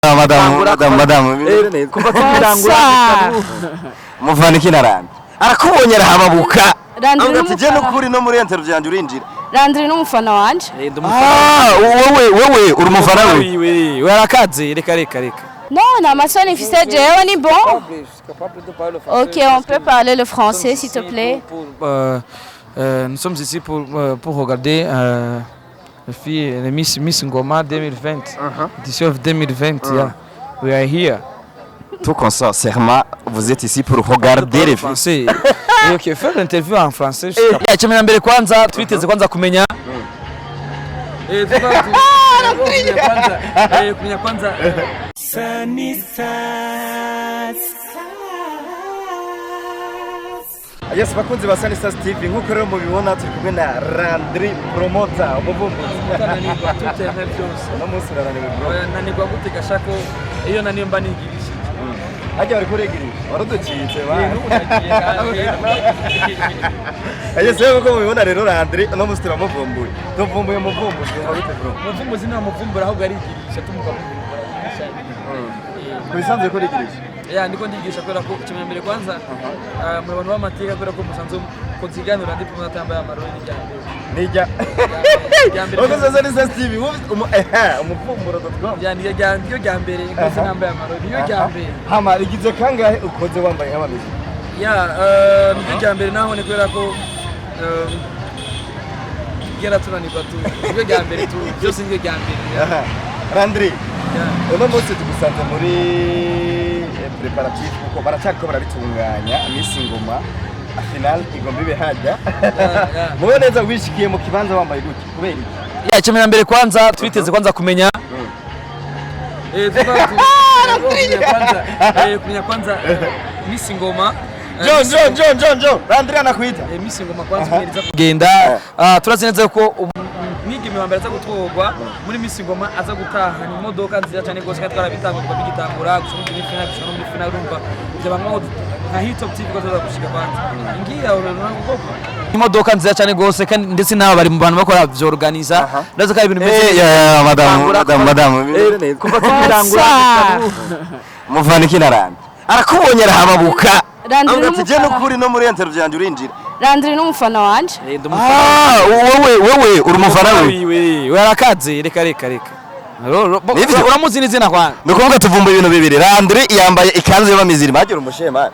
Madamu, madamu, madamu, bimeze neza. Kuva tubirangura. Muvana iki na Randi? Arakubonye arahababuka. Landry. Avuga ati je n'umufana. Nukuri no muri interview yanjye urinjira. Landry n'umufana wanje. Ah, wowe, wowe uri umufana we? We we arakaze, reka, reka, reka. Non, nta masoni mfise jewe, ni bon. Ok, on peut parler le français, s'il te plaît? Nous sommes ici pour regarder les filles, les Miss, Miss Ngoma 2020, édition 2020, yeah. We are here. Tout consort, serment, vous êtes ici pour regarder les filles. Français. Et ok, faire l'interview en français. Yeah, icyo mbere kwanza twiteze kwanza kumenya kwanza kumenya kwanza. Yes, bakunzi ba Sunny Stars TV, nkuko rero mubibona turi kumwe na Landry Promoter, umuvumbuzi. Utananirwa tuteme byose. Uno munsi urananiwe, bro. Oya, nanirwa gute gashako iyo naniyo mba nigirishije? Hajya bari kuregirisha waruducitse ba. N'ubu nagiye kandi. Yes, rero nkuko mubibona rero Landry uno munsi turamuvumbuye, tuvumbuye umuvumbuzi. Wumva gute, bro? Umuvumbuzi ntamuvumbura, ahubwo arigirisha, tumukamuvumbura. Ku bisanzwe ko urigirisha? Ya, ndiko ndigisha kubera ko icyo mbere kwanza muri abantu b'amateka, kubera ko musanzwe kuziganura ndi kumwe atambaye amarori n'irya mbere. Nijya Irya mbere. Bakunzi ba Sunny Stars TV, umuvumburo.com. Ya, niyo rya, niyo rya mbere nkoze nambaye amarori, niyo rya mbere. Hama rigize kangahe ukoze wambaye nk'abamizi? Ya, niryo rya mbere naho ni kubera ko tugenda tunanirwa tu, niryo rya mbere tu, byose niryo rya mbere, ya. Aha. Landry, Ya. uno munsi tugusanze muri préparatif kuko baracyariko barabitunganya Miss Ngoma final igomba ibe hajya. Ya. Mube neza, wishikiye mu kibanza wambaye gutya kubera iki? Ya, icyo mbere kwanza twiteze kwanza kumenya kumenya kwanza kumenya kwanza Miss Ngoma. John, John, John, John, John, Landry anakuita. Miss Ngoma kwanza kugereza kugenda. Turazi neza ko umwigeme wa mbere aza gutorwa muri Miss Ngoma aza gutahana imodoka nziza cyane rwose, kandi twarabitanga kuva bigitangura gusa muri final, gusa no muri final. Urumva ibyo bamwe nka Hit Top TV ko tuza gushika kwanza ngiya urabona kuko imodoka nziza cyane rwose, kandi ndetse n'aba bari mu bantu bakora vyorganiza. Ndazi ko ari ibintu bimeze Eh, ya, ya, madamu, madamu, madamu, bimeze neza. Kuva tubirangura. Muvana iki na Landry? Arakubonye arahababuka. Landry Avuga ati je n'umufana. nukuri no muri interview yanjye urinjira. Landry n'umufana wanje. Ah, wowe, wowe uri umufana we? We we arakaze, reka, reka, reka. Nivyo? Uramuzi n'izina kwanza? Ni ukuvuga tuvumbuye ibintu bibiri. Landry yambaye ikanzu y'abamizirima, hagira umushema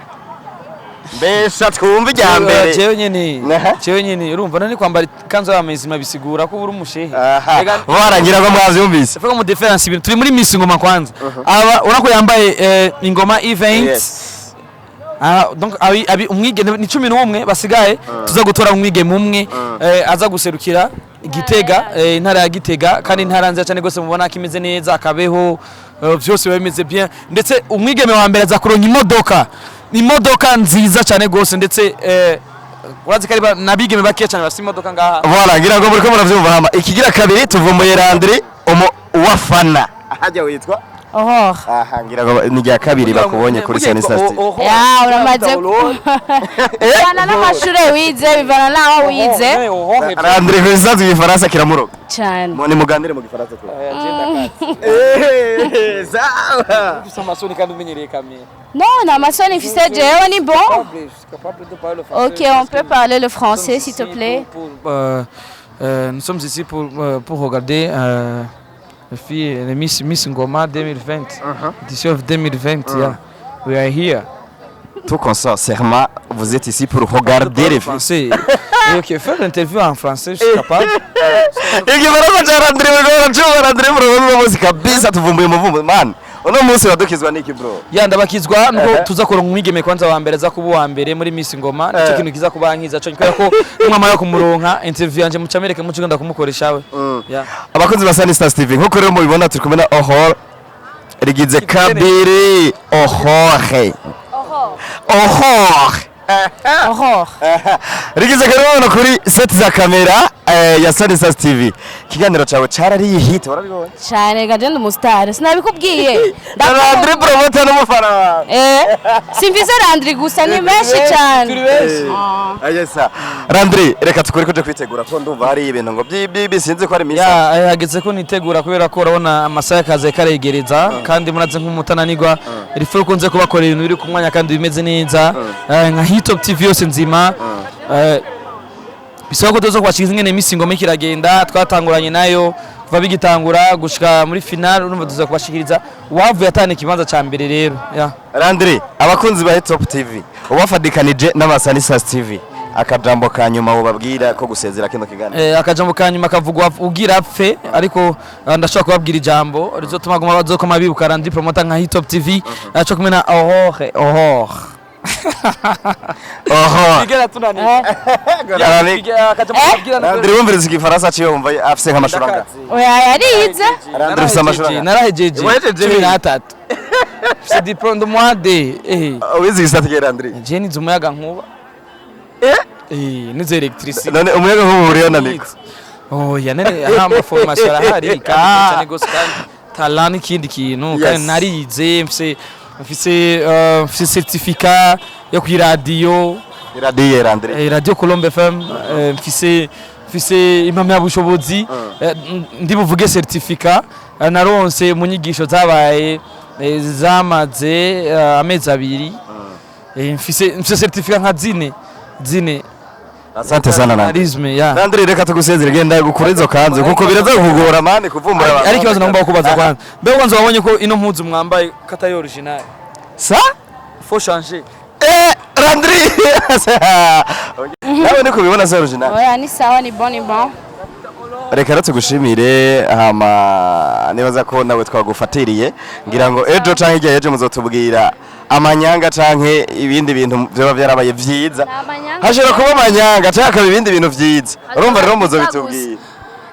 mbesha twumva ijya mbere. Jewe nyene. Aha. Jewe nyene, urumva none kwambara ikanzu y'amazima bisigura ko uri umushehe? Aha. Rega- Barangira ko mwavyumvise. Vuga mu difference ibintu turi muri Miss Ngoma kwanza. Aba urako yambaye Ingoma event. Yes. Ah, donc abi umwigeme ni 11 basigaye, tuza gutora umwigeme umwe aza guserukira Gitega, intara ya Gitega, kandi intara nziza cyane rwose, mubona ko imeze neza, akabeho vyose biba bimeze bien. Ndetse umwigeme wa mbere aza kuronka imodoka, imodoka nziza cyane rwose. Ndetse urazi ko ari n'abigeme bakeya cyane bafite imodoka ngaha. Voilà, ngira ngo muriko muravyumva. Hama ikigira kabiri tuvumbuye Landry umu wafana hajya witwa Aurore. Aha, ngira ngo ni rya kabiri bakubonye kuri Sunny Stars TV. Ya, uramaze bivana n'amashure wize, bivana n'aho wize. Landry ku bisanzwe igifaransa kiramuroga. Cyane. None muganire mu gifaransa tu. Eh, sawa. Ufise amasoni kandi umenyereye kamera. Non, nta masoni mfise jewe, ni bon. Ok, on peut parler le français, s'il te plaît? Nous sommes ici pour regarder les filles, les Miss, Miss Ngoma 2020, édition 2020, yeah. We are here. Tout consort, serment, vous êtes ici pour regarder les filles. Français. Et ok, faire l'interview en français, je suis capable. Igifaransa ca Landry muriko muracyumva. Landry murabona uno munsi kabisa tuvumbuye umuvumbu man. Uno munsi uradukizwa n'iki, bro? Ya, ndabakizwa nuko tuza kuronka umwigeme kwanza wa mbere aza kuba uwa mbere muri Miss Ngoma. Nicyo kintu kiza kuba nkiza cyo, kubera ko nimwamara kumuronka interview yanje mucamereke muco ngenda kumukoresha we. Yeah. Abakunzi ba Sunny Stars TV, nkuko rero mubibona turi kumwe na Ohor, rigize kabiri Ohore, Ohore. Aurore. Rigize kabiri kuri set za kamera. ya Sanisas TV. Ikiganiro cawe carariye hit, warabibonye? Cyane gaje, ndi umustar, sinabikubwiye? Landry Promoter n'umufana wawe. Simvise Landry gusa, ni benshi cyane. Turi benshi. Yes. Landry, reka tukore kuja kwitegura ko ndumva hari ibintu ngo byibi, sinzi ko ari misa. Ya, hageze ko nitegura kubera ko urabona amasaha y'akazi karegereza, kandi muraze nk'umutananirwa rifu ukunze kubakorera ibintu biri ku mwanya kandi bimeze neza. Nka Hitop TV yose nzima, bisaba ko tuza kwakira ingene Miss Ngoma ikiragenda. Twatanguranye nayo kuva bigitangura gushika muri final. Urumva tuza kubashikiriza uwavuye atana ikibanza ca mbere rero, ya. Landry, abakunzi ba Hitop TV ubafadikanije n'Abasanisas TV, akajambo ka nyuma ubabwira ko gusezera kino kiganiro. Akajambo ka nyuma kavugwa ugira apfe, ariko ndashobora kubabwira ijambo rizotuma guma bazokoma bibuka Landry Promoter nka Hitop TV, cyo kumwe na Aurore Aurore. Oho. Bigera tunani. Landry, wumviriza igifaransa ciwe, wumva afise nk'amashuri angahe? Oya, yarize. Landry, ufise amashuri angahe? Narahejeje. Wahejeje? 13, mfise diplôme de moi de Wize igisata kihe, Landry? Je nize umuyaga nkuba, nize électricité. None umuyaga nkuba uriyo na micro? Oya, nene ama formation arahari kandi cyane gose, kandi talent n'ikindi kintu. Kandi narize, mfise certificat yo ku radio. Iradiyo, Landry? Radio Colombe FM. Mfise impamyabushobozi, ndi buvuge certificat naronse mu nyigisho zabaye, zamaze amezi 2. Mfise certificat nka zine zine. Asante sana, Landry. Journalisme, ya. Landry, reka tugusezere, genda gukora izo kanzu kuko biraza kukugora mani kuvumbura abantu. Ari ikibazo nagomba kubaza kwanza. Mbega kwanza wabonye ko ino mpuzu mwambaye katari original? Sa? Faut changer. Landry, nawe niko ubibona, se original? Oya, ni sawa, ni bon, ni bon. Reka rero tugushimire, hama nibaza ko nawe twagufatiriye, ngira ngo ejo canke hirya y'ejo muzotubwira amanyanga canke ibindi bintu vyoba vyarabaye vyiza. Nta manyanga. Hashobora kuba amanyanga canke hakaba ibindi bintu vyiza, urumva rero muzobitubwira.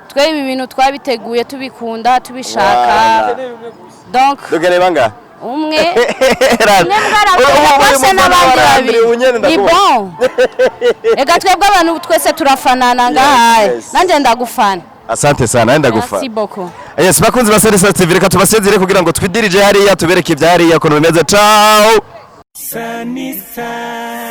Twe ibi bintu twabiteguye tubikunda, tubishaka, donc Dukereba nga umwe umwe bwarakunda bose n'abandi babiri, ni bon. Reka twebwe abantu twese turafanana ngahaye. Nanjye ndagufana. Asante sana, nawe ndagufa. Merci beaucoup. Yes, bakunzi ba Serisa TV, reka tubasezere kugira ngo twidirije hariya, tubereke ibya hariya ukuntu bimeze. Ciao. Sunny side.